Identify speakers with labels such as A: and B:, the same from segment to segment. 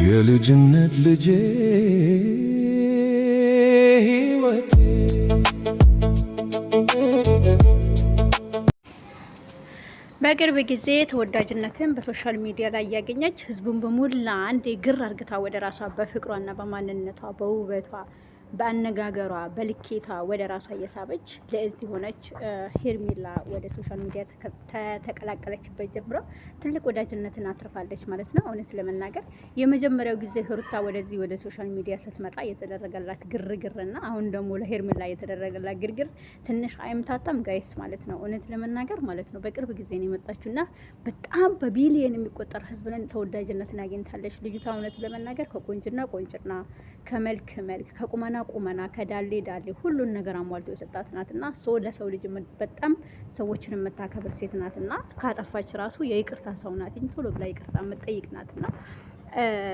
A: የልጅነት ልጄ ሕይወቴ።
B: በቅርብ ጊዜ ተወዳጅነትን በ social media ላይ እያገኘች ህዝቡን በሞላ አንዴ ግር አርግታ ወደ ራሷ በፍቅሯና በማንነቷ በውበቷ በአነጋገሯ በልኬቷ ወደ ራሷ እየሳበች ልዕልት የሆነች ሄርሜላ ወደ social media ተቀላቀለችበት ጀምሮ ትልቅ ወዳጅነትን አትርፋለች ማለት ነው። እውነት ለመናገር የመጀመሪያው ጊዜ ሩታ ወደዚህ ወደ social media ስትመጣ የተደረገላት ግርግርና አሁን ደግሞ ለሄርሜላ የተደረገላት ግርግር ትንሽ አይምታታም guys ማለት ነው። እውነት ለመናገር ማለት ነው። በቅርብ ጊዜ ነው የመጣችውና በጣም በቢሊየን የሚቆጠር ህዝብን ተወዳጅነትን አግኝታለች ልጅቷ። እውነት ለመናገር ከቆንጅና ቆንጅና፣ ከመልክ መልክ፣ ከቁመና ቁመና፣ ከዳሌ ዳሌ ሁሉን ነገር አሟልቶ የሰጣት ናትና so ለሰው ልጅ በጣም ሰዎችን የምታከብር ሴት ናትና ካጠፋች ራሱ የይቅርታ ሰው ናት። ቶሎ ብላ ይቅርታ የምትጠይቅ ናትና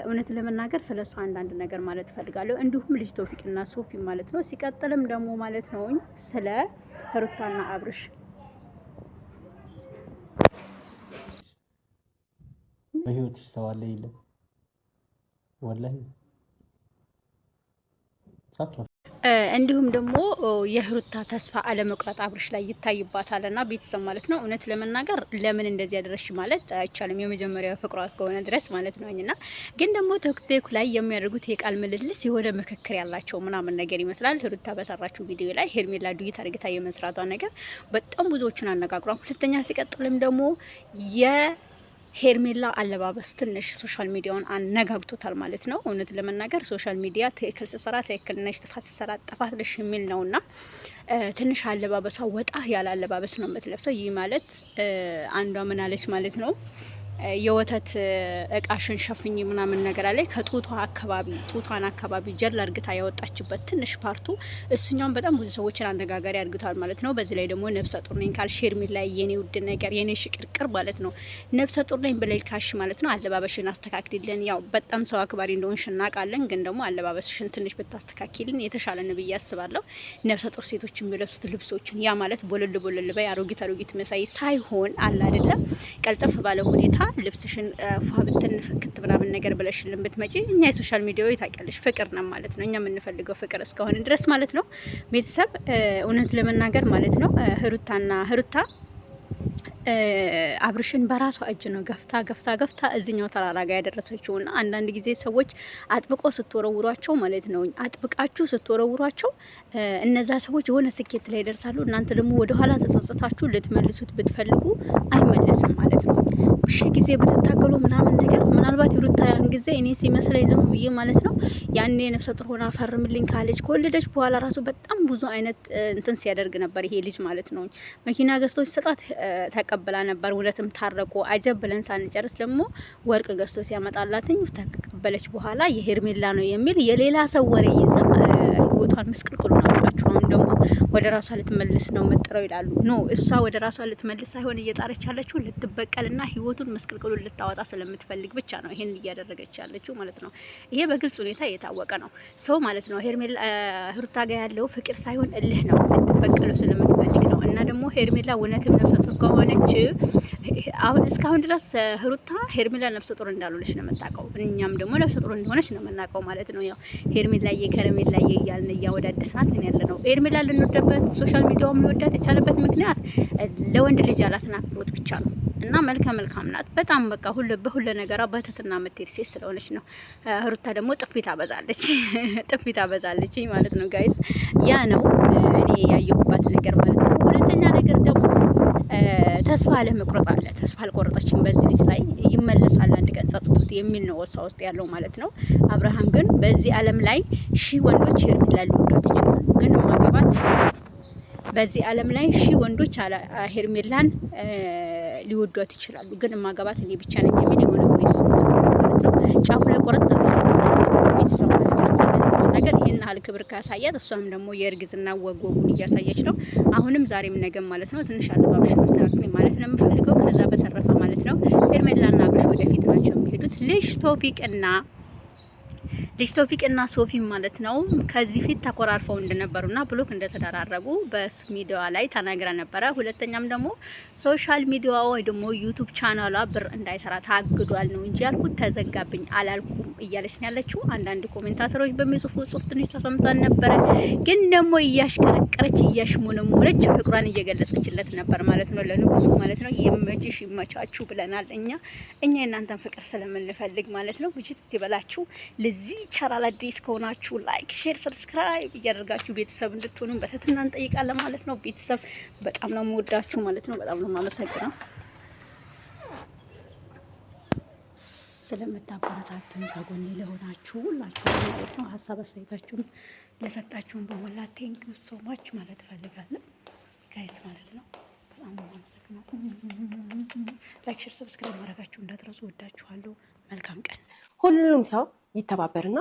B: እውነት ለመናገር ስለ እሷ አንዳንድ ነገር ማለት እፈልጋለሁ። እንዲሁም ልጅ ቶፊቅና ሶፊ ማለት ነው። ሲቀጥልም ደግሞ ማለት ነው ስለ ሩታና አብርሽ።
C: በህይወትሽ ሰው አለ የለም? ወላሂ።
B: እንዲሁም ደግሞ የሩታ ተስፋ አለመቁረጥ አብርሽ ላይ ይታይባታል። እና ቤተሰብ ማለት ነው እውነት ለመናገር ለምን እንደዚህ ያደረሽ ማለት አይቻልም። የመጀመሪያ ፍቅሯ እስከሆነ ድረስ ማለት ነው። እና ግን ደግሞ ቲክቶክ ላይ የሚያደርጉት የቃል ምልልስ የሆነ ምክክር ያላቸው ምናምን ነገር ይመስላል። ሩታ በሰራችው ቪዲዮ ላይ ሄርሜላ duet አድርግታ የመስራቷ ነገር በጣም ብዙዎችን አነጋግሯል። ሁለተኛ ሲቀጥልም ደግሞ ሄርሜላ አለባበስ ትንሽ social media ውን አነጋግቶታል ማለት ነው። እውነት ለመናገር social media ትክክል ስሰራ ትክክል ነሽ፣ ጥፋት ስሰራ ጥፋት ነሽ የሚል ነውና ትንሽ አለባበሷ ወጣ ያለ አለባበስ ነው የምትለብሰው። ይህ ማለት አንዷ ምናለች ማለት ነው፣ የወተት እቃሽን ሸፍኝ ምናምን ነገር አለ። ከጡቷ አካባቢ ጡቷን አካባቢ ጀል አርግታ ያወጣችበት ትንሽ part ኡ እሱኛውን በጣም ብዙ ሰዎችን አነጋጋሪ አርግቷል ማለት ነው። በዚህ ላይ ደግሞ ነፍሰ ጡር ነኝ ካልሽ ሄርሜላ የኔ ውድ ነገር የኔ ሽቅርቅር ማለት ነው፣ ነፍሰ ጡር ነኝ ብለሽ ካልሽ ማለት ነው አለባበሽን አስተካክሊልን። ያው በጣም ሰው አክባሪ እንደሆንሽ እናውቃለን፣ ግን ደግሞ አለባበስሽን ትንሽ ብታስተካክሊልን የተሻለ ነው ብዬ አስባለሁ። ነፍሰ ጡር ሴቶች የሚለብሱት ልብሶችን ያ ማለት ቦለል ቦለል በይ አሮጊት አሮጊት መሳይ ሳይሆን አለ አይደለም ቀልጠፍ ባለ ሁኔታ ልብስሽን ፏ ብትን ፍክት ምናምን ነገር ብለሽልን ብትመጪ እኛ የ social media ታውቂያለሽ ፍቅር ነው ማለት ነው። እኛ የምንፈልገው ፍቅር እስከሆነ ድረስ ማለት ነው። ቤተሰብ እውነት ለመናገር ማለት ነው ህሩታና ህሩታ አብርሽን በራሷ እጅ ነው ገፍታ ገፍታ ገፍታ እዚኛው ተራራ ጋር ያደረሰችውና አንዳንድ ጊዜ ሰዎች አጥብቆ ስትወረውሯቸው ማለት ነው አጥብቃችሁ ስትወረውሯቸው እነዛ ሰዎች የሆነ ስኬት ላይ ይደርሳሉ። እናንተ ደግሞ ወደኋላ ተጸጽታችሁ ልትመልሱት ብትፈልጉ አይመለስም ማለት ነው። ሺ ጊዜ ብትታገሉ ምናምን ነገር ምናልባት የሩታ ያን ጊዜ እኔ ሲመስለኝ ዝም ብዬ ማለት ነው ያኔ ነፍሰ ጡር ሆና ፈርምልኝ ካለች ከወለደች በኋላ ራሱ በጣም ብዙ አይነት እንትን ሲያደርግ ነበር ይሄ ልጅ ማለት ነው። መኪና ገዝቶ ሲሰጣት ተቀብላ ነበር። እውነትም ታረቁ። አጀብ ብለን ሳንጨርስ ደግሞ ወርቅ ገዝቶ ሲያመጣላትኝ ተቀበለች። በኋላ የሄርሜላ ነው የሚል የሌላ ሰው ወሬ ይዛ ህይወቷን ምስቅልቅሉን አወጣችሁ። አሁን ደግሞ ወደ ራሷ ልትመልስ ነው የምጥረው ይላሉ። No፣ እሷ ወደ ራሷ ልትመልስ ሳይሆን እየጣረች ያለችው ልትበቀልና ህይወቱን ምስቅልቅሉን ልታወጣ ስለምትፈልግ ብቻ ነው ይሄን እያደረገች ያለችው ማለት ነው። ይሄ በግልጽ ሁኔታ የታወቀ ነው። ሰው ማለት ነው ሄርሜላ ሩታ ጋ ያለው ፍቅር ሳይሆን እልህ ነው፣ ልትበቀለው ስለምትፈልግ ነው። እና ደግሞ ሄርሜላ እውነትም ነፍሰ ጡር ከሆነች አሁን እስካሁን ድረስ ሩታ ሄርሜላ ነፍሰ ጡር እንዳልሆነች ነው የምታውቀው። እኛም ደግሞ ነፍሰ ጡር እንደሆነች ነው የምናውቀው ማለት ነው። ያው ሄርሜላዬ ከረሜላዬ እያልን እያወዳደስናት ያለ ነው። ሄርሜላ ልንወደበት social media ውም ሊወዳት የቻለበት ምክንያት ለወንድ ልጅ ያላትን አክብሮት ብቻ ነው። እና መልከ መልካም ናት በጣም በቃ ሁሉ በሁሉ ነገሯ በትህትና የምትሄድ ሴት ስለሆነች ነው። ሩታ ደግሞ ጥፊ ታበዛለች፣ ጥፊ ታበዛለች ማለት ነው guys። ያ ነው እኔ ያየሁባት ነገር ማለት ነው። ሁለተኛ ነገር ደግሞ ተስፋ አለመቁረጥ አለ። ተስፋ አልቆረጠችም በዚህ ልጅ ላይ ይመለሳል አንድ ቀን ጸጽቶት የሚል ነው እሷ ውስጥ ያለው ማለት ነው። አብርሃም ግን በዚህ ዓለም ላይ ሺህ ወንዶች ሄርሜላ ሊወዷት ይችላሉ፣ ግን ማግባት በዚህ ዓለም ላይ ሺህ ወንዶች ሄርሜላን ሊወዷት ይችላሉ፣ ግን ማገባት እኔ ብቻ ነኝ የሚል የሆነ voice ማለት ነው። ጫፉ ላይ ቆረጥ ቤተሰብ ማለት ነው። ነገር ይህን ያህል ክብር ካሳያት እሷም ደግሞ የእርግዝና ወግ ወጉን እያሳየች ነው። አሁንም ዛሬም ነገም ማለት ነው። ትንሽ አለባበስሽን አስተካክሊ ማለት ነው የምፈልገው። ከዛ በተረፈ ማለት ነው ሄርሜላና አብርሽ ወደፊት ናቸው የሚሄዱት። ልጅ ቶፊቅና ልጅ ቶፊቅ እና ሶፊ ማለት ነው ከዚህ ፊት ተኮራርፈው እንደነበሩና block እንደተደራረጉ በሚዲያ ላይ ተናግራ ነበረ። ሁለተኛም ደግሞ social media ወይ ደግሞ YouTube ቻናሏ ብር እንዳይሰራ ታግዷል ነው እንጂ ያልኩት ተዘጋብኝ አላልኩም እያለች ነው ያለችው። አንዳንድ commentator ኦች በሚጽፉ ጽሁፍ ትንሽ ተሰምቷል ነበረ። ግን ደግሞ እያሽቀረቀረች እያሽሞነሞነች ፍቅሯን እየገለጸችለት ነበር ማለት ነው፣ ለንጉሱ ማለት ነው። ይመችሽ ይመቻችሁ ብለናል እኛ የእናንተን ፍቅር ስለምንፈልግ ማለት ነው። ብችት ይበላችሁ። ለዚህ ቻናል አዲስ ከሆናችሁ like፣ share፣ subscribe እያደርጋችሁ ቤተሰብ እንድትሆኑ በትህትና እንጠይቃለን ማለት ነው። ቤተሰብ በጣም ነው የምወዳችሁ ማለት ነው። በጣም ነው የማመሰግነው ስለምታበረታቱን ከጎኔ ለሆናችሁ ሁላችሁ ማለት ነው። ሀሳብ አስተያየታችሁን ለሰጣችሁን በሞላ thank you so much ማለት እፈልጋለሁ guys ማለት ነው። በጣም ነው የማመሰግነው። Like፣ share፣ subscribe ማድረጋችሁ እንዳትረሱ። ወዳችኋለሁ። መልካም ቀን።
D: ሁሉም ሰው ይተባበርና